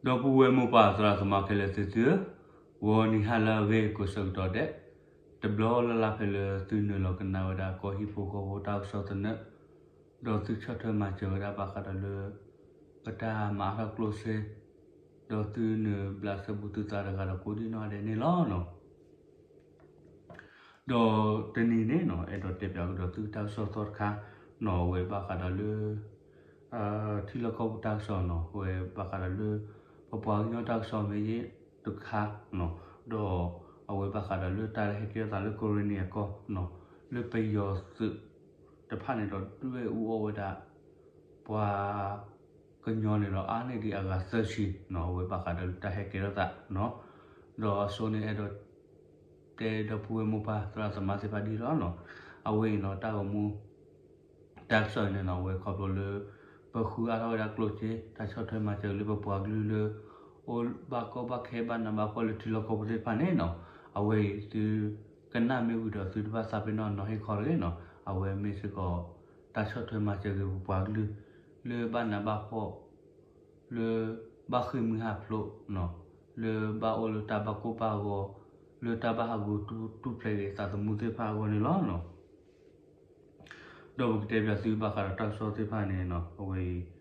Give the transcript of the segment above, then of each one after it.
ဒီပုၢ်ဝဲၢ်မိၢ်ပၢ်သရၣ်သမါခဲလၢာ်သ့ၣ်သုဧၢ, ဂီၤနံၤဟါလၢအဂ့ၤကိးဆၢကတီၢ်ဒဲး, တဘျီလၢ်လၢ်ဖဲလၢသုနုာ်လီၤကနၣ်ဝဲဒၣ်ကီၢ်ဟံၣ်ဖိဃီဖိတၢ်ကစီၣ်သနၢၣ်, ဒီးသုဆီၣ်ထွဲမၤစၢၤဝဲဒၣ်ဘၣ်ဃးဒီးလၢ ပတၢ်မၤအါထီၣ်ကျိၣ်စ့, ဒီးသုနုာ်ဘျးစဲဘူးသုသးတဂၤဒီးကိးဒံနီၢ်ဒဲးန့ၣ်လီၤ. ဒီးတနံၤန့ၣ်နီၤ အဲၣ်ဒိးတဲပၠးကဒီးသုတၢ်ကစီၣ်သီတခါနီၤ အဝဲဘၣ်ဃးဒီးလၢ ထံလီၢ်ကီၢ်ပူၤတၢ်ကစီၣ်နီၤ အဝဲဘၣ်ဃးဒီးလၢ ပပှၤကညီတၢ်ကစီၣ်မ့ၢ်ဂ့ၤတခါနီၤ ဒီးအဝဲဘၣ်ဃးဒီးလၢတၢ်ဟဲကဲထီၣ်သးလၢကရ့ၣ်နံၤအကီၢ်နီၤ လၢပယီၤသုးတဖၣ်န့ၣ်ဒီး ဒွဲၣ်အူအီၣ်ဝဲဒၣ် ပှၤကညီန့ၣ်ဒီး အါန့ၢ်ဒံးအဂၤသၢဆံနီၤ အဝဲဘၣ်ဃးဒီးလၢတၢ်ဟဲကဲထီၣ်သးနီၤ ဒီးအစိန့ၣ်အဲၣ်ဒိး တဲဒီပုၢ်ဝဲၢ်မိၢ်ပၢ်သရၣ်သမါသ့ၣ်တဖၣ်ဒ်လီၤနီၤ အဝဲအံၤနီၤ တၢ်ဂီၤမူ တၢ်ကစီၣ်အံၤန့ၣ်နီၤ အဝဲခီဖျိလၢ ပဃုအါထီၣ်ဝဲဒၣ်ကျိၣ်စ့ တၢ်ဆီၣ်ထွဲမၤစၢၤလၢပပှၤကလုာ်လၢ အိၣ်ဘၣ်ကီဘၣ်ခဲဘၣ်နးဘၣ်ဖှီၣ်လၢထံလီၢ်ကီၢ်ပူၤသ့ၣ်တဖၣ်န့ၣ်နီၤ အဝဲအံၤသု ကနၣ်မ့ၢ်ဝံၤဒီးသုတဘၣ်သးပ့ၤနီၣ်နီၤဟ့ၣ်ခီတဂ့ၤနီၤ အဝဲမ့ၢ်စ့ၢ်ကီး တၢ်ဆီၣ်ထွဲမၤစၢၤက့ၤပပှၤကလုာ် လၢဘၣ်နးဘၣ်ဖှီၣ် လၢဘၣ်ဃ့ၢ်မှံဟးဖျိးနီၤ လၢဘၣ်အိၣ်လၢတၢ်ဘၣ်ကိၢ်ဘၣ်ဂီၤ လၢတၢ်ဘၣ်ဟးဂီၤတူၢ်ဖျဲးက့ၤသးသမူသ့ၣ်တဖၣ်အဂီၢ်န့ၣ်လီၤနီၤ ဒီးပကတဲပၠးသုဘၣ်ဃးဒီးတၢ်ကစီၣ်သ့ၣ်တဖၣ်န့ၣ်နီၤ အဝဲအံၤ ဒီး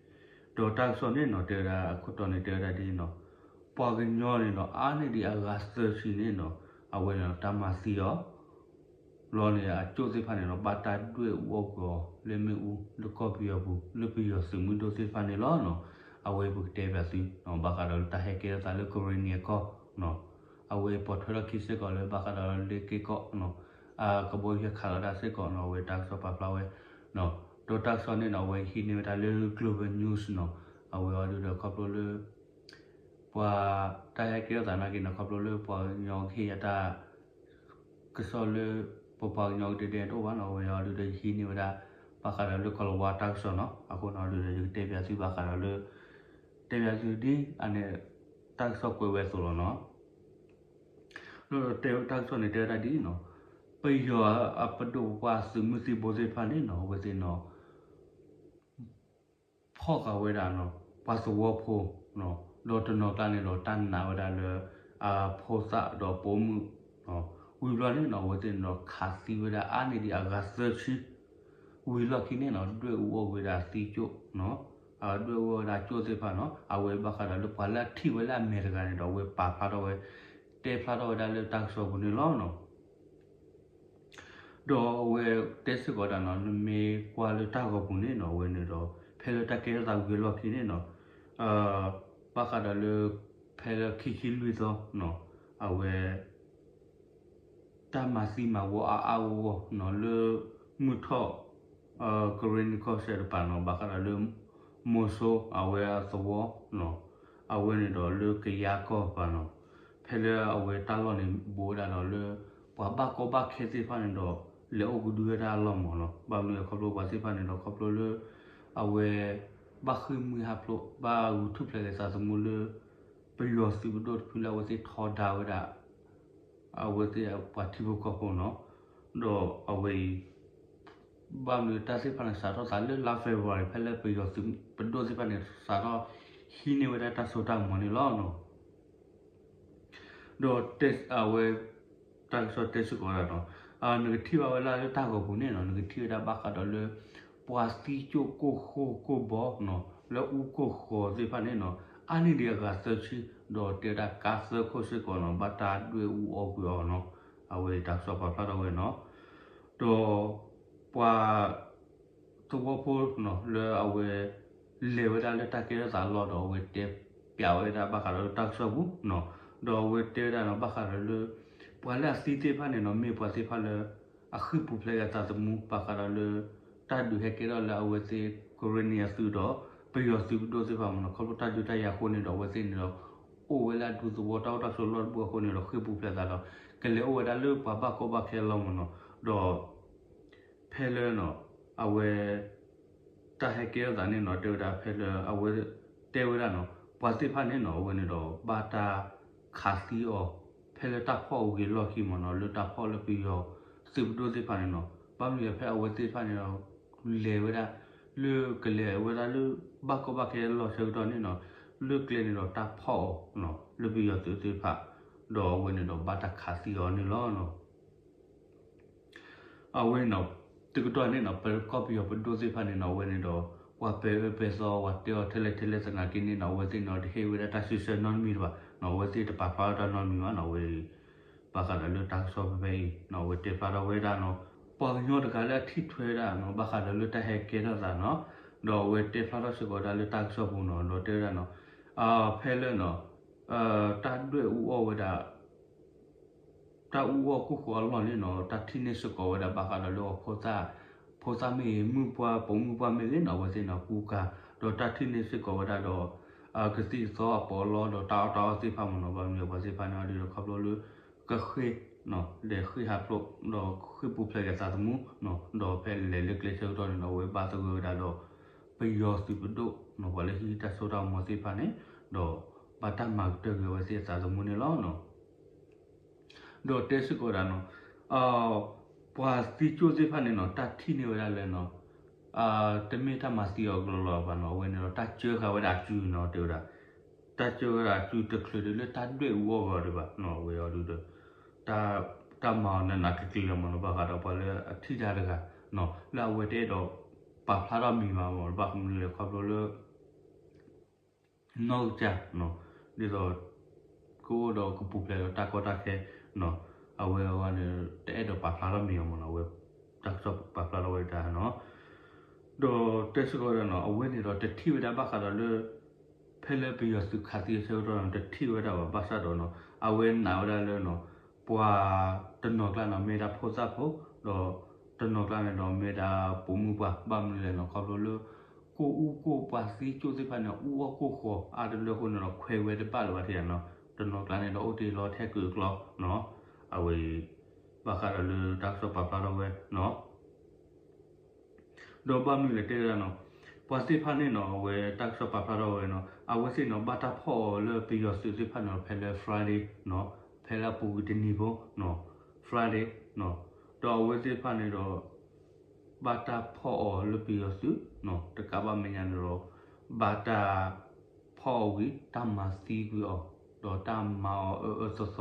တၢ်ကစီၣ်န့ၣ်နီၤ တဲဝဲဒၣ်အခိၣ်တီန့ၣ် တဲဝဲဒၣ်ဒ်အံၤနီၤ ပှၤကညီန့ၣ်နီၤ အါန့ၢ်ဒံးအဂၤသၢဆံန့ၣ်နီၤ အဝဲန့ၣ်တၢ်မၤသံအီၤ လီၤန့ၣ် အကၠိၣ်သ့ၣ်တဖၣ်န့ၣ်ဒီး ဘၣ်တၢ်ဒွဲၣ်အူအီၣ်ကွံာ်အီၤ လၢမ့ၣ်အူ လၢကီၢ်ပယီၤပူၤ လၢပယီၤသုးမုၢ်ဒိၣ်သ့ၣ်တဖၣ်န့ၣ်လီၤနီၤ. အဝဲပကတဲပၠးသု ဘၣ်ဃးဒီးလၢတၢ်ဟဲကဲထီၣ်သးလၢကရ့ၣ်နံၤအကီၢ်နီၤ. အဝဲအံၤပိာ်ထွဲထီၣ်ခံစ့ၢ်ကီးလၢဘၣ်ဃးဒီးလၢလ့က့ကီၢ်နီၤ. အကဘီယူၤဟဲခးလီၤတၢ်စ့ၢ်ကီးနီၤ အဝဲတၢ်ကစီၣ်ပာ်ဖျါဝဲနီၤ. ဒီးတၢ်ကစီၣ်န့ၣ်နီၤ အဝဲဟံးန့ၢ်ဝဲဒၣ်လၢ Global News နီၤ. အဝဲအီၤဒုးဒီးခီဖျိလၢ ပှၤတၢ်ဟဲကဲထီၣ်သးနာ်က့နီၤ ခီဖျိလၢပှၤကညီကဟ့ၣ်ယၤတၢ် ကစီၣ်လၢ ပပှၤကညီကဒဲကဒဲတအိၣ်ဘၣ်နီၤ. အဝဲအီၤဒုးဒီးယဟံးန့ၢ်ဝဲဒၣ် ဘၣ်ဃးဒီးလၢကီၤလၤဝါတၢ်ကစီၣ်နီၤ. အဃိနီၤဒုးဒီးယကတဲပၠးသုဘၣ်ဃးဒီးလၢ တဲပၠးသုဒ်အန့ၣ် တၢ်ကစီၣ်ကွဲးဝဲအသိးလီၤနီၤ. ဒီးတၢ်ကစီၣ်န့ၣ်တဲဝဲဒၣ်ဒ်အံၤနီၤ ပယီၤအပဒိၣ်ပပှၢ်သုးမုၢ်သံၣ်ဘိသ့ၣ်တဖၣ်န့ၣ်နီၤ အဝဲသ့ၣ်နီၤ ဖီၣ်ဃာ်ဝဲဒၣ်နီၤ ပှၤသဝီဖိနီၤ ဒီးတနီၤကျါန့ၣ်ဒီးတၢ်နာ်ဝဲဒၣ်လၢ အဖိသၣ်ဒီးပိာ်မုၣ်နီၤ. ဝံၤဘျီန့ၣ်နီၤ အဝဲသ့ၣ်န့ၣ်ဒီးခးသံဝဲဒၣ်အါန့ၢ်ဒံးအဂၤသၢဆံ ဝံၤလီၢ်ခံန့ၣ်နီၤ ဒွဲၣ်အူအီၣ်ဝဲဒၣ်သံကၠိၣ်နီၤ. ဒွဲၣ်အူအီၣ်ဝဲဒၣ်ကၠိၣ်သ့ၣ်တဖၣ်နီၤ အဝဲဘၣ်ဃးဒီးလၢပှၤလၢအထံၣ်ဝဲလၢအမဲာ်တဂၤန့ၣ်ဒီး အဝဲပာ်ဖျါထီၣ်ဝဲ တဲဖျါထီၣ်ဝဲဒၣ်လၢတၢ်ကစီၣ်ပူၤန့ၣ်လီၤနီၤ. ဒီးအဝဲတဲစ့ၢ်ကီးဒၣ်နီၤ နမ့ၢ်ကွၢ်လၢတၢ်ဂီၤပူၤန့ၣ်နီၤ အဝဲန့ၣ်ဒီး ဖဲလၢတၢ်ကဲထီၣ်သးဝံၤအလီၢ်ခံန့ၣ်နီၤ ဘၣ်ဃးဒီးလၢ ဖဲလၢခံဆံလွံၢ်သီနီၤ အဝဲ တၢ်မၤသံမၤဝီအါအါဂီၢ်ဂီၢ်နီၤ လၢ မုၢ်ထီၣ် ကရ့ၣ်နံၤကီၢ်စဲၣ်တပၤနီၤ ဘၣ်ဃးဒီးလၢ မိၤစိ အဝဲအသဝီနီၤ အဝဲန့ၣ်ဒီးလၢကယၤကီၢ်ပၤနီၤ ဖဲလၢအဝဲတၢ်လီၢ်န့ၣ် ဘူးဝဲဒၣ်ဒီးလၢ ပှၤဘၣ်ကီဘၣ်ခဲသ့ၣ်တဖၣ်န့ၣ်ဒီး လဲၤအိၣ်ကဒုဝဲဒၣ်အလီၢ်မးနီၤ. ဘၣ်မနုၤလဲၣ်ခီဖျိပှၤသ့ၣ်တဖၣ်န့ၣ်ဒီး ခီဖျိလၢ အဝဲ ဘၣ်ဃ့ၢ်မှံဟးဖျိး ဘၣ်ဂုာ်ထူၣ်ဖျဲးက့ၤသးသမူလၢ ပယီၤသုးပဒိၣ်တဖုလၢအဝဲသ့ၣ်ထီဒါဝဲဒၣ် အဝဲသ့ၣ်ပှၤထံဖိကီၢ်ဖိနီၤ. ဒီးအဝဲအံၤ ဘၣ်မနုၤတၢ်သ့ၣ်တဖၣ်န့ၣ် စးထီၣ်သးလၢလါ February ဖဲလၢပယီၤသုးပဒိၣ်သ့ၣ်တဖၣ်န့ၣ် စးထီၣ်ဟံးန့ၢ်ဝဲဒၣ်တၢ်စိတၢ်ကမီၤန့ၣ်လီၤနီၤ. ဒီးအဝဲ တၢ်ကစီၣ်တဲစ့ၢ်ကီးဝဲဒၣ်နီၤ နကထံၣ်ဘၣ်ဝဲလၢတၢ်ဂီၤပူၤန့ၣ်နီၤ နကထံၣ်ဝဲဒၣ်ဘၣ်ဃးဒီးလၢ ပှၤသံကၠိၣ်ကိၢ်ဃိၢ်ကိၢ်ဘီနီၤ လၢအူကိၢ်ဃီၤသ့ၣ်တဖၣ်န့ၣ်နီၤ အါန့ၢ်ဒံးအဂၤသၢဆံ ဒီးတဲဝဲဒၣ်ကါသၢခိၣ်စ့ၢ်ကီးနီၤ ဘၣ်တၢ်ဒွဲၣ်အူအီၣ်ကွံာ်အီၤနီၤ. အဝဲတၢ်ကစီၣ်ပာ်ဖျါထီၣ်ဝဲနီၤ. ဒီး ပှၤ သဝီဖိနီၤ လၢအဝဲ လဲၤဝဲဒၣ်လၢတၢ်ကဲထီၣ်သးအလီၢ်ဒီး အဝဲတဲပၠးဝဲဒၣ်ဘၣ်ဃးဒီးလၢတၢ်ကစီၣ်ပူၤနီၤ. ဒီးအဝဲတဲဝဲဒၣ်နီၤ ဘၣ်ဃးဒီးလၢ ပှၤလၢအသံသ့ၣ်တဖၣ်န့ၣ်နီၤ မ့ၢ်ပှၤသ့ၣ်တဖၣ်လၢ အဃ့ၢ်ပူၤဖျဲးက့ၤအသးသမူ ဘၣ်ဃးဒီးလၢ တၢ်ဒုးဟဲကဲထီၣ်လၢအဝဲသ့ၣ် ကရ့ၣ်နံၤအသုးဒီး ပယီၤသုးပဒိၣ်သ့ၣ်တဖၣ်မးနီၤ ခီဖျိတၢ်ဒုးတၢ်ယၤအဃိန့ၣ်ဒီး အဝဲသ့ၣ်န့ၣ်ဒီး အိၣ်ဝဲလၢအဒူသဝီတၢ်အိၣ်တၢ်ဆိးလီၢ်တဘိအဃိန့ၣ်ဒီး ဃ့ၢ်ပူၤဖျဲးသးဒီး ကလဲၤအိၣ်ဝဲဒၣ်လၢပှၤဘၣ်ကီဘၣ်ခဲအလီၢ်မးနီၤ. ဒီး ဖဲလၢ အဝဲ တၢ်ဟဲကဲထီၣ်သးန့ၣ်နီၤ တဲဝဲဒၣ်ဖဲလၢအဝဲ တဲဝဲဒၣ်နီၤ ပှၤသ့ၣ်တဖၣ်န့ၣ်နီၤ အဝဲန့ၣ်ဒီး ဘၣ်တၢ်ခးသံအီၤ ဖဲလၢတၢ်ဖီၣ်အဂ့ၤလီၢ်ခံမးနီၤ လၢတၢ်ဖီၣ်လၢပယီၤသုးပဒိၣ်သ့ၣ်တဖၣ်န့ၣ်နီၤ. ဘၣ်မနုၤလဲၣ် ဖဲအဝဲသ့ၣ်တဖၣ်န့ၣ်ဒီး လဲၤဝဲဒၣ် လၢကလဲၤဝဲဒၣ်လၢ ဘၣ်ကီဘၣ်ခဲအလီၢ်ဆၢကတီၢ်န့ၣ်နီၤ လၢကျဲန့ၣ်ဒီးတၢ်ဖီၣ်အီၤ လၢပယီၤသုးသ့ၣ်တဖၣ် ဒီးအဝဲန့ၣ်ဒီးဘၣ်တၢ်ခးသံအီၤန့ၣ်လီၤ. အဝဲန့ၣ် တကတီၢ်န့ၣ်နီၤ ပကီၢ်ပယီၤပဒိၣ်သ့ၣ်တဖၣ်န့ၣ်နီၤ အဝဲန့ၣ်ဒီး ပှၤပဲာ်အၢပဲာ်သီ ပှၤတဲအီၤထဲလဲၣ်ထဲလဲၣ်သနာ်က့န့ၣ်နီၤ အဝဲသ့ၣ်န့ၣ်ဒီးတဟ့ၣ်ဝဲဒၣ်တၢ်စံးဆၢနီတမံၤတဘၣ်နီၤ အဝဲသ့ၣ်တပာ်ဖျါထီၣ်တၢ်နီတမံၤဘၣ်နီၤ အဝဲ ဘၣ်ဃးဒီးလၢတၢ်ကစီၣ်ဖဲဖဲအံၤနီၤ အဝဲတဲဖျါထီၣ်ဝဲဒၣ်နီၤ ပှၤကညီတဂၤလၢအထံၣ်ထွဲဝဲဒၣ်နီၤ ဘၣ်ဃးဒီးလၢတၢ်ဟဲကဲထီၣ်သးနီၤ ဒီးအဝဲတဲဖျါထီၣ်စ့ၢ်ကီးဝဲဒၣ်လၢတၢ်ကစီၣ်ပူၤနီၤ ဒီးတဲဝဲဒၣ်နီၤ ဖဲလၢနီၤ တၢ်ဒွဲၣ်အူအီၣ်ဝဲဒၣ် တၢ်အူအီၣ်ကိၢ်ဃီအလီၢ်န့ၣ်နီၤ တၢ်ထံၣ်န့ၢ်စ့ၢ်ကီးဝဲဒၣ်ဘၣ်ဃးဒီးလၢအဖိသၣ် ဖိသၣ်မ့ၢ်ဂ့ၤ မုၣ်ပှၢ် ပိာ်မုၣ်ပှၢ်မ့ၢ်ဂ့ၤနီၤ အဝဲသ့ၣ်န့ၣ်ကူကၤ ဒီးတၢ်ထံၣ်န့ၢ်စ့ၢ်ကီးဝဲဒၣ်ဒီး ကသံၣ်ကသီအပီးအလီဒီးတၢ်အီၣ်တၢ်အီသ့ၣ်တဖၣ်မ့ၢ်နီၤ ဘၣ်မနုၤပှၤသ့ၣ်တဖၣ်န့ၣ်အီၤဒ်ဒီးခီဖျိလၢ ကဃ့ၢ် လဲၤဃ့ၢ်ဟးဖျိး ဒီးဃ့ၢ်ပူၤဖျဲးက့ၤသးသမူ ဒီးဖဲလဲၤလၢကျဲဆၢကတီၢ်န့ၣ်ဒီး အဝဲဘၣ်သဂၢၢ်ဝဲဒၣ်ဒီး ပယီၤသုးပဒိၣ်နီၤ ပှၤလၢဟံးတၢ်စိတၢ်ကမီၤသ့ၣ်တဖၣ်န့ၣ် ဒီးဘၣ်တၢ်မၤကတၢၢ်က့ၤအဝဲသ့ၣ်အသးသမူန့ၣ်လီၤ. ဒီးတဲစ့ၢ်ကီးဝဲဒၣ်နီၤ ပှၤသံကၠိၣ်သ့ၣ်တဖၣ်န့ၣ်နီၤ တၢ်ထံၣ်န့ၢ်ဝဲဒၣ်လၢနီၤ တမ့ၢ်တၢ်မၤသံအီၤကလီလီၤဘၣ်နီၤ အဝဲန့ၣ်ဒီးတၢ်စၢဃာ်ဝဲဒၣ်အစုနီၤ တဲဝဲဒၣ် တၢ်စၢဃာ်ဝဲဒၣ်အစုတချုးဒံးလၢတၢ်ဒွဲၣ်အူအီၣ်ဂီၤဒံးဘၣ်နီၤ အဝဲအီၤဒုးဒီး တၢ်မၤအီၤနးနးကျံၤကျံၤလီၤမ့ၢ်နီၤ ဘၣ်ဃးဒီးပှၤလၢအထံၣ်တၢ်တဂၤနီၤ လၢအဝဲတအဲၣ်ဒိးပာ်ဖျါထီၣ်မံၤဘၣ်မ့ၢ်နီၤ ဘၣ်မနုၤလဲၣ်ခီဖျိလၢ နီၢ်ကစၢ်နီၤ ဒ်သိး ကအိၣ်ဒီးကပူၤဖျဲးဒီးတၢ်ကီတၢ်ခဲနီၤ အဝဲအဝဲန့ၣ် တအဲၣ်ဒိးပာ်ဖျါထီၣ်မံၤအီၤမ့ၢ်နီၤ အဝဲ တၢ်ကစီၣ်ပာ်ဖျါထီၣ်ဝဲဒၣ်နီၤ ဒီးတဲစ့ၢ်ကီးဝဲဒၣ်နီၤ အဝဲန့ၣ်ဒီးတထံၣ်ဝဲဒၣ်ဘၣ်ဃးဒီးလၢ ဖဲလၢပယီၤသုးခးသံအဆၢကတီၢ်န့ၣ် တထံၣ်ဝဲဒၣ်ဘၣ် ဘၣ်ဆၣ်ဒီးနီၤ အဝဲနာ်ဝဲဒၣ်လၢနီၤ ပှၤတနီၤကျါန့ၣ် မ့ၢ်ဒၣ်ဖိသၣ်ဖိ ဒီးတနီၤကျါန့ၣ်ဒီးမ့ၢ်ဒၣ်ပိာ်မုၣ်ပှၢ် ဘၣ်မနုၤလဲၣ်နီၤ ခီဖျိလၢ ကိၢ်အူကိၢ်ပှၤသံကၠိၣ်သ့ၣ်တဖၣ်န့ၣ် အူအီၣ်ကိၢ်ဃီအါတလၢအဃိန့ၣ်ဒီး ခွဲးဝဲတဘၣ်လၢၤဘၣ်ထံၣ်နီၤ တနီၤကျါန့ၣ်ဒီးအိၣ်တ့ၢ်လီၤထဲကုာ်အကျီနီၤ အဝဲ ဘၣ်ဃးဒီးလၢတၢ်ကစီၣ်ပာ်ဖျါထီၣ်ဝဲနီၤ ဒီးဘၣ်မနုၤလဲၣ်တဲဝဲဒၣ်နီၤ ပှၤသ့ၣ်တဖၣ်န့ၣ်နီၤ အဝဲတၢ်ကစီၣ်ပာ်ဖျါထီၣ်ဝဲနီၤ အဝဲသ့ၣ်နီၤ ဘၣ်တၢ်ဖီၣ်အီၤလၢပယီၤသုးသ့ၣ်တဖၣ်န့ၣ် ဖဲလၢ Friday နီၤ ဖဲလၢအပူၤကွံာ်တနံၤဖိနီၤ Friday နီၤ ဒီးအဝဲသ့ၣ်တဖၣ်န့ၣ်ဒီး ဘၣ်တၢ်ဖီၣ်အီၤလၢပယီၤသုးနီၤ တကးဘၣ်မဲာ်ညါန့ၣ်ဒီး ဘၣ်တၢ်ဖီၣ်အီၤဝံၤ တၢ်မၤသံကွံာ်အီၤ ဒီးတၢ်မၤအီၤအၢအၢသီသီနီၤ အဝဲအီၤဒုးဒီး တၢ်လၢဟဲကဲထီၣ်သးနီၤ တၢ်လၢပယီၤပသုးမီၤစိရိၤသ့ၣ်တဖၣ်န့ၣ်ဒီး တၢ်ဖံးတၢ်မၤသ့ၣ်တဖၣ်န့ၣ်ဒီး မ့ၢ်တၢ်တခါလၢ လီၤသူၣ်ဘၣ်ဒိသးဘၣ်ဒိ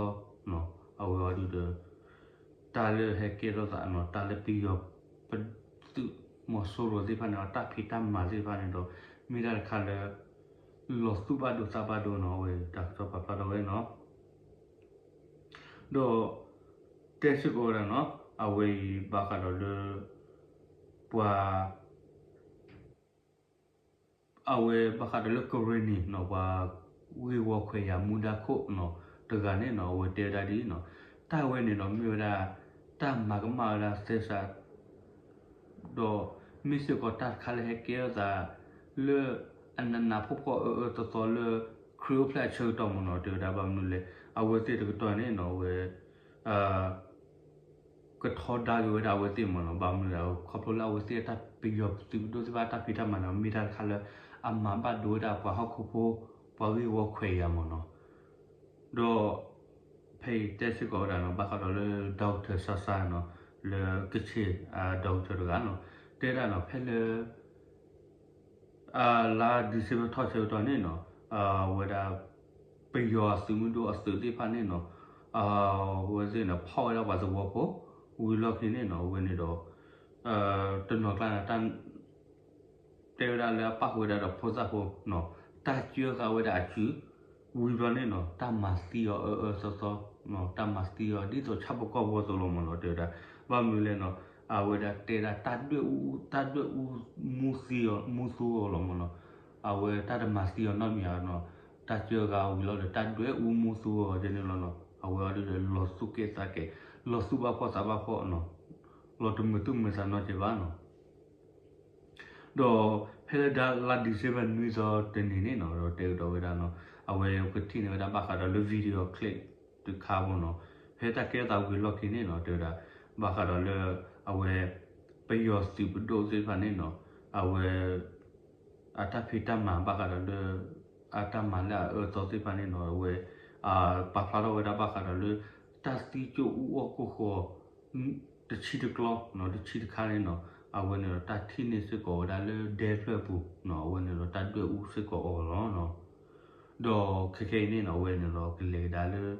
နီၤ အဝဲတၢ်ကစီၣ်ပာ်ဖျါထီၣ်ဝဲနီၤ ဒီး တဲစ့ၢ်ကီးဝဲဒၣ်နီၤ အဝဲအံၤဘၣ်ဃးဒီးလၢ ပှၤ အဝဲဘၣ်ဃးဒီးလၢကရ့ၣ်နံၤနီၤ ပှၤဂ့ၢ်ဝီခွဲးယာ်မူဒါခိၣ်နီၤ တဂၤန့ၣ်နီၤ အဝဲတဲဝဲဒၣ်ဒ်အံၤနီၤ တၢ်ဝဲန့ၣ်ဒီးမ့ၢ်ဝဲဒၣ် တၢ်မၤကမၣ်ဝဲဒၣ်သဲစး ဒီးမ့ၢ်စ့ၢ်ကီးတၢ်တခါလၢဟဲကဲထီၣ်သး လၢအနးနးဖှီၣ်ဖှီၣ်အၢအၢသီသီလၢ ခရံာ်အိၣ်ဖျဲၣ်အဆၢကတီၢ်မ့ၢ်နီၤ တဲဝဲဒၣ်ဘၣ်မနုၤလဲၣ် အဝဲသ့ၣ်တကတီၢ်န့ၣ်နီၤ အဝဲ ကထီဒါက့ၤဝဲဒၣ်အဝဲသ့ၣ်မ့ၢ်နီၤ ဘၣ်မနုၤလဲၣ် ခီဖျိလၢအဝဲသ့ၣ်အတၢ်ပယီၤသုးပဒိၣ်သ့ၣ်တဖၣ်အတၢ်ဖံးတၢ်မၤန့ၣ် မ့ၢ်တၢ်တခါလၢ အမၤဘၣ်ဒိဝဲဒၣ်ပှၤဟီၣ်ခိၣ်ဖိ ပှၤဂ့ၢ်ဝီခွဲးယာ်မ့ၢ်နီၤ ဒီး ဖဲအံၤတဲစ့ၢ်ကီးဝဲဒၣ်နီၤ ဘၣ်ဃးဒီးလၢ doctor စါစါနီၤ လၢကချ့ၣ် doctor တဂၤနီၤ တဲဒၣ်နီၤ ဖဲလၢ လါ December ထီၣ်ဆၢကတီၢ်န့ၣ်နီၤ ဝဲဒၣ် ပယီၤအသုးမုၢ်ဒိၣ်အသုးသ့ၣ်တဖၣ်န့ၣ်နီၤ အဝဲသ့ၣ်န့ၣ် ဖီၣ်ဝဲဒၣ်ပှၤသဝီဖိ ဝံၤလီၢ်ခံန့ၣ်နီၤ အဝဲန့ၣ်ဒီး တနီၤကျါန့ၣ် တဲဝဲဒၣ်လၢအပာ်ဃုာ်ဝဲဒၣ်ဒီးဖိသၣ်ဖိနီၤ တၢ်စၢဃာ်ဝဲဒၣ်အစု ဝံၤဘျီန့ၣ်နီၤ တၢ်မၤသံအီၤအၢအၢသီသီ တၢ်မၤသံအီၤဒ်သိးဆၣ်ဖိကီၢ်ဖိအသိးလီၤမ့ၢ်နီၤ တဲဝဲဒၣ် ဘၣ်မနုၤလဲၣ်နီၤ အဝဲဒၣ်တဲဒၣ်တၢ်ဒွဲၣ်အူ တၢ်ဒွဲၣ်အူမူသံအီၤ မူသူအီၤလီၤမ့ၢ်နီၤ အဝဲတၢ်တမၤသံအီၤနီတမံၤဧါနီၤ တၢ်စၢဃာ်ဝံၤလီၤဒီးတၢ်ဒွဲၣ်အူမူသူအီၤဒ်န့ၣ်လီၤနီၤ အဝဲအီၤဒ်ဒီးလီၤသူၣ်က့ၣ်သးက့ၣ် လီၤသူၣ်ဘၣ်ဖှီၣ်သးဘၣ်ဖှီၣ်နီၤ လီၤတမုာ်သူၣ်မုာ်သးနီတစဲးဘၣ်နီၤ ဒီးဖဲလၢလါ December နွံသီတနံၤန့ၣ်နီၤ ဒီးတဲကဒီးဝဲဒၣ်နီၤ အဝဲကထံၣ်န့ၢ်ဝဲဒၣ်ဘၣ်ဃးဒီးလၢ video clip တခါဖိနီၤ ဖဲတၢ်ကဲထီၣ်သးဝံၤလီၢ်ခံန့ၣ်နီၤ တဲဝဲဒၣ် ဘၣ်ဃးဒီးလၢ အဝဲ ပယီၤသုးပဒိၣ်သ့ၣ်တဖၣ်န့ၣ်နီၤ အဝဲ အတၢ်ဖံးတၢ်မၤဘၣ်ဃးဒီးလၢ အတၢ်မၤလၢအအၢအသီသ့ၣ်တဖၣ်န့ၣ်နီၤ အဝဲ ပာ်ဖျါထီၣ်ဝဲဒၣ်ဘၣ်ဃးဒီးလၢ တၢ်သံကၠိၣ်အူအီၣ်ကိၢ်ဃီ တဆံတကျီနီၤ တဆံတခါန့ၣ်နီၤ အဝဲန့ၣ်ဒီးတၢ်ထံၣ်န့ၢ်စ့ၢ်ကီးဝဲဒၣ်လၢဒဲဖျၢၣ်အပူၤနီၤ အဝဲန့ၣ်ဒီးတၢ်ဒွဲၣ်အူစ့ၢ်ကီးအီၤလီၤနီၤ ဒီးခဲခဲအံၤန့ၣ်နီၤ အဝဲန့ၣ်ဒီးကလဲၤကဒါလၢ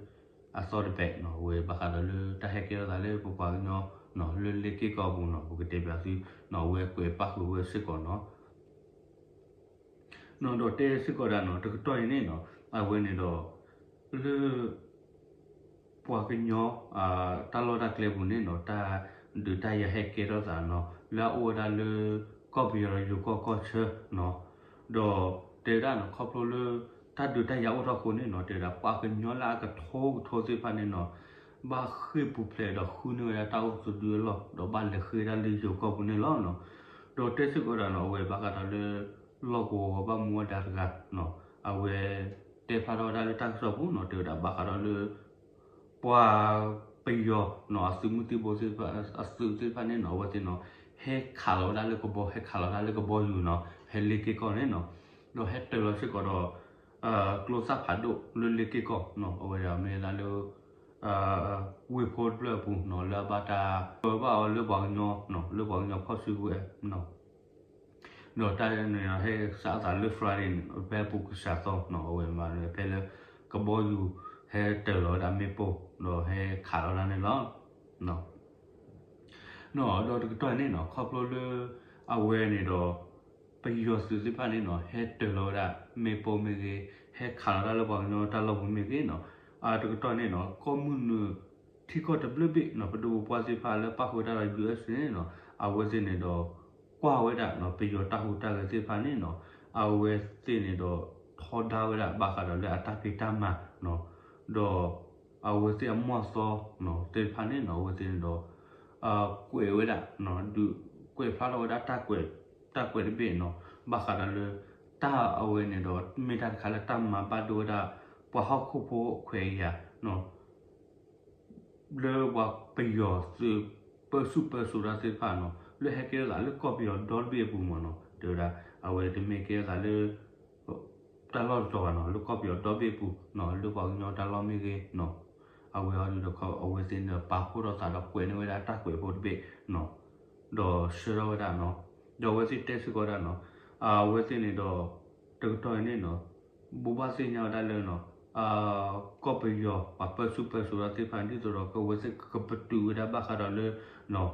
အသီတဘ့ၣ်နီၤ အဝဲဘၣ်ဃးဒီးလၢတၢ်ဟဲကဲထီၣ်သးလၢပပှၤကညီနီၤ လၢလ့က့ၢ်ကီၢ်အပူၤနီၤ ပကတဲပၠးသုနီၤ အဝဲကွဲးပာ်ဃုာ်ဝဲစ့ၢ်ကီးနီၤ နီၤဒီးတဲစ့ၢ်ကီးဒၣ်နီၤ တကတီၢ်အံၤန့ၣ်နီၤ အဝဲန့ၣ်ဒီး လၢ ပှၤကညီ တၢ်လီၢ်တၢ်ကျဲပူၤန့ၣ်နီၤ တၢ်ဒုးတၢ်ယၤဟဲကဲထီၣ်သးနီၤ လၢအအိၣ်ဝဲဒၣ်လၢ ကီၢ်ပယီၤဒီးယိၤကီၢ်ကီၢ်ဆၢနီၤ ဒီးတဲဝဲဒၣ်နီၤ ခီဖျိလၢ တၢ်ဒုးတၢ်ယၤအိၣ်ထီၣ်အဃိန့ၣ်နီၤ တဲဝဲဒၣ်ပှၤကညီလၢအကထိကထိသ့ၣ်တဖၣ်န့ၣ်နီၤ ဘၣ်ဃ့ၢ်ပူၤဖျဲးဒီးဃုန့ၢ်ဝဲဒၣ်တၢ်အိၣ်သဒုအလီၢ် ဒီးဘၣ်လဲၤဃ့ၢ်ဝဲဒၣ်လၢယိၤကီၢ်ပူၤန့ၣ်လီၤနီၤ ဒီးတဲစ့ၢ်ကီးဒၣ်နီၤ အဝဲဘၣ်ဃးဒီးလၢ လီၢ်ကဝီၤဘၣ်မူဘၣ်ဒါတဂၤနီၤ အဝဲ တဲဖျါထီၣ်ဝဲဒၣ်လၢတၢ်ကစီၣ်ပူၤနီၤ တဲဝဲဒၣ်ဘၣ်ဃးဒီးလၢ ပှၤပယီၤနီၤ အသုးမုၢ်သံၣ်ဘိသ့ၣ်တဖၣ် အသုးသ့ၣ်တဖၣ်န့ၣ်နီၤ အဝဲသ့ၣ်နီၤ ဟဲခးလီၤဝဲဒၣ်လၢကဘီ ဟဲခးလီၤဝဲဒၣ်လၢကဘီယူၤနီၤ ဖဲလ့က့ၢ်ကီၢ်န့ၣ်နီၤ ဒီးဟဲတၢၤလီၤစ့ၢ်ကီးဒီး ကျိသၣ်ဖးဒိၣ်လၢလ့က့ၢ်ကီၢ်နီၤ အဝဲဒၣ်မ့ၢ်ဝဲဒၣ်လၢ ဝ့ၢ်ဖိတဖျၢၣ်အပူၤနီၤ လၢအဘၣ်တၢ်ပၢဘၣ်အီၤလၢပှၤကညီနီၤ လၢပှၤကညီဖီၣ်စုကဝဲၤနီၤ ဒီးတၢ်န့ၣ်ဟဲစးအသးလၢ Friday န့ၣ် ဖဲအပူၤကစၢ်သီနီၤ အဝဲမ့ၢ်ဖဲလၢ ကဘီယူၤ ဟဲတၢၤလီၤဝဲဒၣ်မ့ၣ်ပိၢ် ဒီးဟဲခးလီၤဒၣ်န့ၣ်လီၤ. ဒီးတကတီၢ်န့ၣ်နီၤ ခီဖျိလၢ အဝဲန့ၣ်ဒီး ပယီၤသုးသ့ၣ်တဖၣ်န့ၣ်နီၤ ဟဲတၢၤလီၤဝဲဒၣ် မ့ၣ်ပိၢ်မ့ၢ်ဂ့ၤ ဟဲခးလီၤတၢ်လၢပှၤကညီတၢ်လီၢ်ပူၤမ့ၢ်ဂ့ၤနီၤ တကတီၢ်န့ၣ်နီၤ ကီၢ်မုၢ်နုာ် ထံကီၢ်တဘျုးဘ့ၣ်နီၤ ပဒိၣ်ပပှၢ်သ့ၣ်တဖၣ်လၢပၣ်ဃုာ်တၢ်ဒီး ယူၣ်အ့ၣ်စ့န့ၣ်နီၤ အဝဲသ့ၣ်န့ၣ်ဒီး ကွၢ်ဝဲဒၣ်နီၤ ပယီၤတၢ်ဟူးတၢ်ဂဲၤသ့ၣ်တဖၣ်န့ၣ်နီၤ အဝဲသ့ၣ်န့ၣ်ဒီး ထီဒါဝဲဒၣ်ဘၣ်ဃးဒီးလၢအတၢ်ဖံးတၢ်မၤနီၤ ဒီး အဝဲသ့ၣ်အမီၢ်သီနီၤ သ့ၣ်တဖၣ်န့ၣ်နီၤ အဝဲသ့ၣ်န့ၣ်ဒီး ကွဲးဝဲဒၣ် ဒုးကွဲးဖျါထီၣ်ဝဲဒၣ် တၢ်ကွဲးတဘ့ၣ်နီၤ ဘၣ်ဃးဒီးလၢ တၢ်အဝဲန့ၣ်ဒီး မ့ၢ်တၢ်တခါလၢတၢ်မၤဘၣ်ဒိဝဲဒၣ် ပှၤဟီၣ်ခိၣ်ဖိခွဲးယာ်နီၤ လၢပှၤပယီၤသုးပၢဆူၣ်ပၢစိးတၢ်သ့ၣ်တဖၣ်နီၤ လၢဟဲကဲထီၣ်သးလၢကီၢ်ပယီၤဒီတဘ့ၣ်အပူၤမ့ၢ်နီၤ တဲဝဲဒၣ် အဝဲတမ့ၢ်ကဲထီၣ်သးလၢ တၢ်လီၢ်တတီၤဘၣ်နီၤ လၢကီၢ်ပယီၤဒီဘ့ၣ်အပူၤနီၤ လၢပှၤကညီတၢ်လီၢ်မ့ၢ်ဂ့ၤနီၤ အဝဲအီၤဒုးဒီး အဝဲသ့ၣ်န့ၣ်ပာ်ဖှိၣ်ထီၣ်သးဒီးကွဲးန့ၢ်ဝဲဒၣ်တၢ်ကွဲးဖိတဘ့ၣ်နီၤ ဒီးဆှၢထီၣ်ဝဲဒၣ်နီၤ ဒီးအဝဲသ့ၣ်တဲစ့ၢ်ကီးဒၣ်နီၤ အဝဲသ့ၣ်န့ၣ်ဒီး တကတီၢ်အံၤန့ၣ်နီၤ ဘိးဘၣ်သ့ၣ်ညါဝဲဒၣ်လၢနီၤ ကီၢ်ပယီၤပှၤပၢဆူၣ်ပၢစိးတၢ်သ့ၣ်တဖၣ် ဒ်သိးဒီးကဝဲသ့ၣ်ကပတုာ်ဝဲဒၣ်ဘၣ်ဃးဒီးလၢ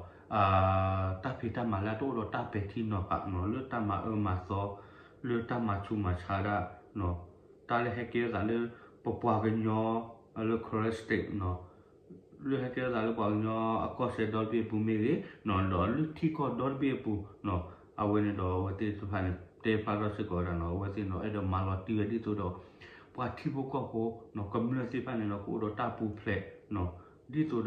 တၢ်ဖံးတၢ်မၤလၢအတအိၣ်ဒီးတၢ်ပဲာ်ထံနီၤဖးနီၤ လၢတၢ်မၤအၢမၤသီ လၢတၢ်မၤဆူးမၤဆါဒၣ် တၢ်လၢဟဲကဲထီၣ်သးလၢ ပပှၤကညီ လၢ Karen State နီၤ လၢဟဲကဲထီၣ်သးလၢပှၤကညီအကီၢ်စဲၣ်ဒီတဘ့ၣ်အပူၤမ့ၢ်ဂ့ၤနီၤ ဒီးလၢထံကီၢ်ဒီတဘ့ၣ်အပူၤနီၤ အဝဲန့ၣ်ဒီးအဝဲသ့ၣ်တဖၣ်န့ၣ် တဲဖျါထီၣ်စ့ၢ်ကီးဝဲဒၣ်နီၤ အဝဲသ့ၣ်န့ၣ်ဒီး အဲၣ်ဒိးမၤလီၤတံၢ်ဝဲဒ်သိးဒီး ပှၤထံဖိကီၢ်ဖိနီၤ ကမျၢၢ်သ့ၣ်တဖၣ်န့ၣ်ဒီး ကအိၣ်ဒီးတၢ်ပူၤဖျဲးနီၤ ဒ်သိးဒီး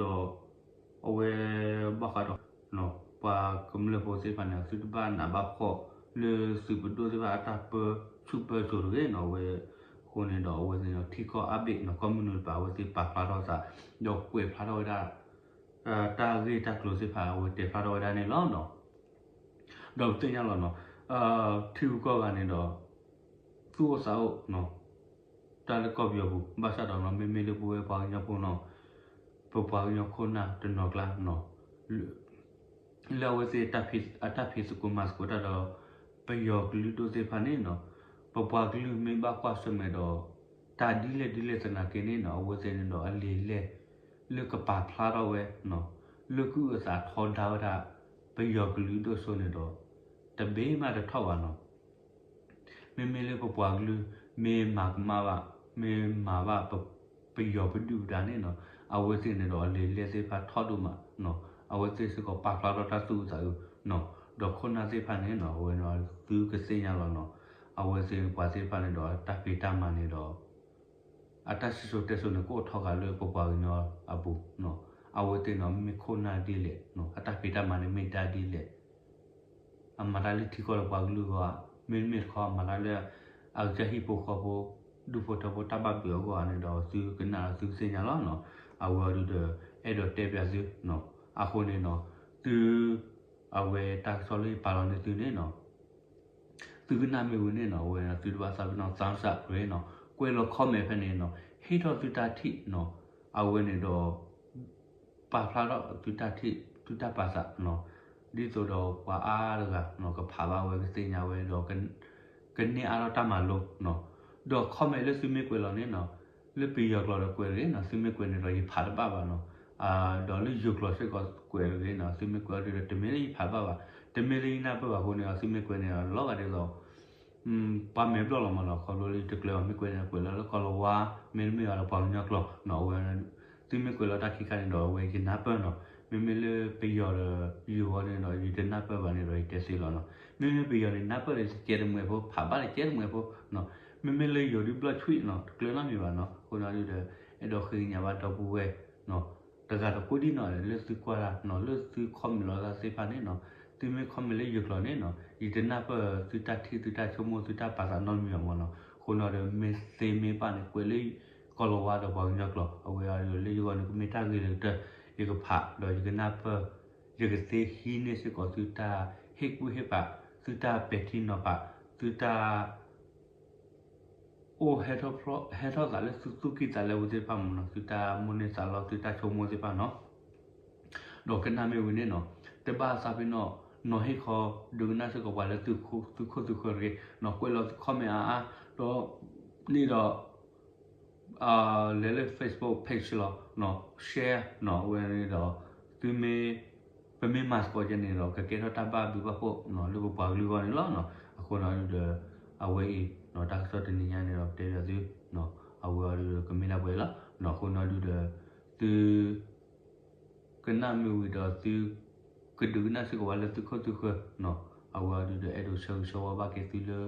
အဝဲ ဘၣ်ဃးဒီး ပှၤကမျၢၢ်ဖိသ့ၣ်တဖၣ်န့ၣ် သုတဘၣ်နးဘၣ်ဖှီၣ် လၢသုးပဒိၣ်သ့ၣ်တဖၣ်အတၢ်ပၢဆူၣ်ပၢစိးတဂ့ၤနီၤ အဝဲ အဃိန့ၣ်ဒီး အဝဲသ့ၣ်န့ၣ်ဒီး ထံကီၢ်အါဘ့ၣ်နီၤ ကီၢ်မုၢ်နုာ်တပၤ အဝဲသ့ၣ်ပာ်ဖျါထီၣ်သး ဒီးကွဲးဖျါထီၣ်ဝဲဒၣ် တၢ်ဂ့ၢ်တၢ်ကျိၤသ့ၣ်တဖၣ် အဝဲတဲဖျါထီၣ်ဝဲဒၣ်န့ၣ်လီၤနီၤ ဒီးပသ့ၣ်ညါလီၤနီၤ ထံဂုၤကီၢ်ဂၤန့ၣ်ဒီး သူၣ်အိၣ်သးအိၣ်နီၤ တၢ်လၢကီၢ်ပယီၤပူၤ ဘၣ်ဆၣ်ဒီးနီၤ မ့မ့ၢ်လၢပဝဲပှၤကညီဖိနီၤ ပပှၤကညီခိၣ်နၢ်တနီၤကျါနီၤ လၢအဝဲသ့ၣ်အတၢ်ဖံးသကိးမၤသကိးတၢ်ဒီး ပယီၤကလုာ်ဒိၣ်သ့ၣ်တဖၣ်န့ၣ်နီၤ ပပှၤကလုာ်မ့ၢ်ဘၣ်ကွၢ်ဆၢၣ်မဲာ်ဒီး တၢ်ဒ်လဲၣ်ဒ်လဲၣ်သနာ်က့န့ၣ်နီၤ အဝဲသ့ၣ်န့ၣ်ဒီးအလံာ်လဲၢ် လၢကပာ်ဖျါထီၣ်ဝဲနီၤ လၢကအုၣ်အသးထီဒါဝဲဒၣ် ပယီၤကလုာ်ဒိၣ်စိန့ၣ်ဒီး တဘ့ၣ်မးတထီၣ်ဘၣ်နီၤ မ့မ့ၢ်လၢပပှၤကလုာ် မ့ၢ်မၤကမၣ်ဘၣ် မ့ၢ်မၤဘၣ် ပယီၤပဒုၣ်ပဒါန့ၣ်နီၤ အဝဲသ့ၣ်န့ၣ်ဒီးအလံာ်လဲၢ်သ့ၣ်တဖၣ်ထီၣ်ဒိၣ်မးနီၤ အဝဲသ့ၣ်စ့ၢ်ကီးပာ်ဖျါထီၣ်တၢ်သူၣ်အုးသးအုးနီၤ ဒီးခိၣ်နၢ်သ့ၣ်တဖၣ်န့ၣ်နီၤ အဝဲန့ၣ်သုကသ့ၣ်ညါလီၤနီၤ အဝဲသ့ၣ်ပှၤသ့ၣ်တဖၣ်န့ၣ်ဒီးတၢ်ဖံးတၢ်မၤန့ၣ်ဒီး အတၢ်စံၣ်စိၤတဲစိၤန့ၣ် ကအိၣ်ထီၣ်ဃာ်လၢပပှၤကညီအပူၤနီၤ အဝဲသ့ၣ်န့ၣ်မ့ၢ်ခိၣ်နၢ်ဒ်လဲၣ်နီၤ အတၢ်ဖံးတၢ်မၤန့ၣ်မ့ၢ်ဒ်လဲၣ် အမၤတၢ်လၢထံကီၢ်ဒီးပှၤကလုာ်အဂီၢ်ဧါ, မ့တမ့ၢ်တခီ အမၤတၢ်လၢအကစၢ်ဟံၣ်ဖိဃီဖိ ဒူၣ်ဖိထၢဖိတၢ်ဘၣ်ဘျုးအဂီၢ်ဧါန့ၣ်ဒီး သုကနၣ်သုကသ့ၣ်ညါလီၤနီၤ. အဝဲအံၤဒီး အဲၣ်ဒိးတဲပၠးသုနီၤ. အဃိန့ၣ်နီၤ သု အဝဲတၢ်ကစီၣ်လၢယပာ်လီၤန့ၢ်သုန့ၣ်နီၤ သုကနၣ်မ့ၢ်ဝံၤန့ၣ်နီၤ အဝဲသုတဘၣ်သးပ့ၤနီၣ် thumbs up နီၤ, ကွဲးလီၤ comment ဖဲန့ၣ်နီၤ ဟ့ၣ်ထီၣ်သုတၢ်ထံၣ်နီၤ. အဝဲန့ၣ်ဒီး ပာ်ဖျါထီၣ်သုတၢ်ထံၣ် သုတၢ်ပာ်သးနီၤ, ဒ်သိးဒီးပှၤအါတဂၤနီၤ ကဖးဘၣ်ဝဲ ကသ့ၣ်ညါဝဲဒီး ကန့ၢ်အါထီၣ်တၢ်မၤလိနီၤ. ဒီး comment လၢသုမ့ၢ်ကွဲးလီၤန့ၣ်နီၤ, လၢပယီၤကျိာ်ဒီးကွဲးတဂ့ၤနီၤ, သုမ့ၢ်ကွဲးန့ၣ်ဒီးယဖးတဘၣ်ဘၣ်နီၤ. ဒီးလၢယိၤကျိာ်စ့ၢ်ကီးကွဲးတဂ့ၤနီၤ, သုမ့ၢ်ကွဲးအီၤဒီးတမ့ၢ်လၢယဖးတဘၣ်ဘၣ်, တမ့ၢ်လၢယနၢ်ပၢၢ်ဘၣ်အဃိန့ၣ်ဒီး သုမ့ၢ်ကွဲးန့ၣ်ဒီးလီၤဂာ်ဒ်သိး ပှၤမဲာ်ဘျီၣ်လီၤမးနီၤ, ခီဖျိလၢယတကျဲၤအီၤ မ့ၢ်ကွဲးန့ၣ်ကွဲးလၢလၢကီၢ်လၤဝါ မ့တမ့ၢ်ဘၣ်ဒီးပှၤကညီကျိာ်နီၤ, အဝဲ သုမ့ၢ်ကွဲးလီၤတၢ်ခံခါန့ၣ်ဒီး အဝဲယနၢ်ပၢၢ်နီၤ. မ့မ့ၢ်လၢပယီၤဒီးယိၤအီၤန့ၣ်ဒီး ယတနၢ်ပၢၢ်ဘၣ်န့ၣ်ဒီး ယတဲသ့လီၤနီၤ. မ့မ့ၢ်ပယီၤန့ၣ် နၢ်ပၢၢ်ဒီးကဲတမှဲၤဖိ, ဖးဘၣ်ဒီးကဲတမှဲၤဖိနီၤ. မ့မ့ၢ်လၢယိၤဒုးဘျီၣ်ဆွံနီၤ, တကျဲၤနီတမံၤဘၣ်နီၤ. အဃိန့ၣ်ဒုးဒီး အဲၣ်ဒိးဃ့ကညးဘၣ်ဒီပုၢ်ဝဲၢ်နီၤ, တဂၤဒီးကိးဒံနီၢ်ဒဲး လၢသုကွၢ်တၢ်နီၤ, လၢသု comment လီၤသးသ့ၣ်တဖၣ်န့ၣ်နီၤ, သုမ့ၢ် comment လၢယိၤကျိာ်န့ၣ်နီၤ, ယတနၢ်ပၢၢ်သုတၢ်ထံၣ် သုတၢ်ဆိကမိၣ် သုတၢ်ပာ်သးနီတမံၤဘၣ်မးနီၤ. အဃိန့ၣ်ဒီး မ့ၢ်သ့မ့ၢ်ဘၣ်န့ၣ် ကွဲးလၢကီၢ်လၤဝါဒီးပှၤကညီကျိာ်, အဝဲအံၤဒီးလၢယဂီၢ်န့ၣ် ကမ့ၢ်တၢ်ဂ့ၤလၢကတၢၢ် ယကဖးဒီးယကနၢ်ပၢၢ်, ယကသ့ဟံးန့ၢ်စ့ၢ်ကီးသုတၢ်ဟ့ၣ်ကူၣ်ဟ့ၣ်ဖး, သုတၢ်ပဲာ်ထံနီၤဖး, သုတၢ် အိၣ်ဟဲထီၣ်သးလၢသုသူၣ်ကံၢ်သးလဲပူၤသ့ၣ်တဖၣ်မးနီၤ, သုတၢ်မိၣ်န့ၢ်သးလီ သုတၢ်ဆိကမိၣ်သ့ၣ်တဖၣ်နီၤ. ဒီးကနၣ်မ့ၢ်ဝံၤန့ၣ်နီၤ, တဘၣ်သးပ့ၤနီၣ် နီၤဟ့ၣ်ခီ ဒုးကနၣ်စ့ၢ်ကီးပှၤလၢသုခိၣ်သုဃၢၤတဂ့ၤနီၤ, ကွဲးလီၤသု comment အါအါ, ဒီးန့ၣ်ဒီး လဲၤလၢ Facebook page လီၤနီၤ, share နီၤ, အဝဲန့ၣ်ဒီး သုမ့ၢ် ပမ့ၢ်မၤသကိးကဲန့ၣ်ဒီး ကကဲထီၣ်တၢ်ဘၣ်ဘျုးဘၣ်ဖှိၣ်နီၤ လၢပပှၤကလုာ်အဂီၢ်န့ၣ်လီၤနီၤ. အဃိန့ၣ်ဒုးဒီး အဝဲအံၤနီၤ တၢ်ကစီၣ်တနံၤညါန့ၣ်ဒီး တဲဘၣ်သုနီၤ, အဝဲအံၤဒုးဒီး ကမ့ၢ်ဒၣ်ပှဲၤလီၤနီၤ. အဃိန့ၣ်ဒုးဒီး သု ကနၣ်မ့ၢ်ဝံၤဒီးသု ကဒုးကနၣ်စ့ၢ်ကီးဝဲလၢသုခိၣ်သုဃၢၤနီၤ, အဝဲအံၤဒုးဒီး အဲၣ်ဒိးဆၢဂ့ၤဆၢဝါဘၣ်က့ၤသုလၢ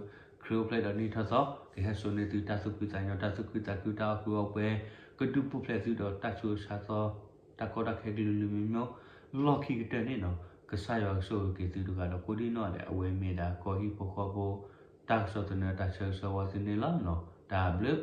ခရံာ်အိၣ်ဖျဲၣ်ဒီးနံၣ်ထီၣ်သီ, ကဟဲစိာ်န့ၢ်သုတၢ်သူၣ်ဖှံသးညီ တၢ်သူၣ်ခုသးခု တၢ်အီၣ်ကုအီပှဲၤ, ကဒုးပူၤဖျဲးသုဒီးတၢ်ဆူးတၢ်ဆါသီ, တၢ်ကီတၢ်ခဲကလုာ်ကလုာ်မံၤမံၤ, လီၢ်ခံကတၢၢ်န့ၣ်နီၤ ကစၢ်ယွၤကဆိၣ်ဂ့ၤက့ၤသုတဂၤဒီးကိးဒံနီၢ်ဒဲး အဝဲမ့ၢ်ဒၣ်ကီၢ်ဟံၣ်ဖိဃီဖိ တၢ်ကစီၣ်သနၢၣ် တၢ်ဆၢဂ့ၤဆၢဝါသုန့ၣ်လီၤနီၤ. တၢ်ဘျုး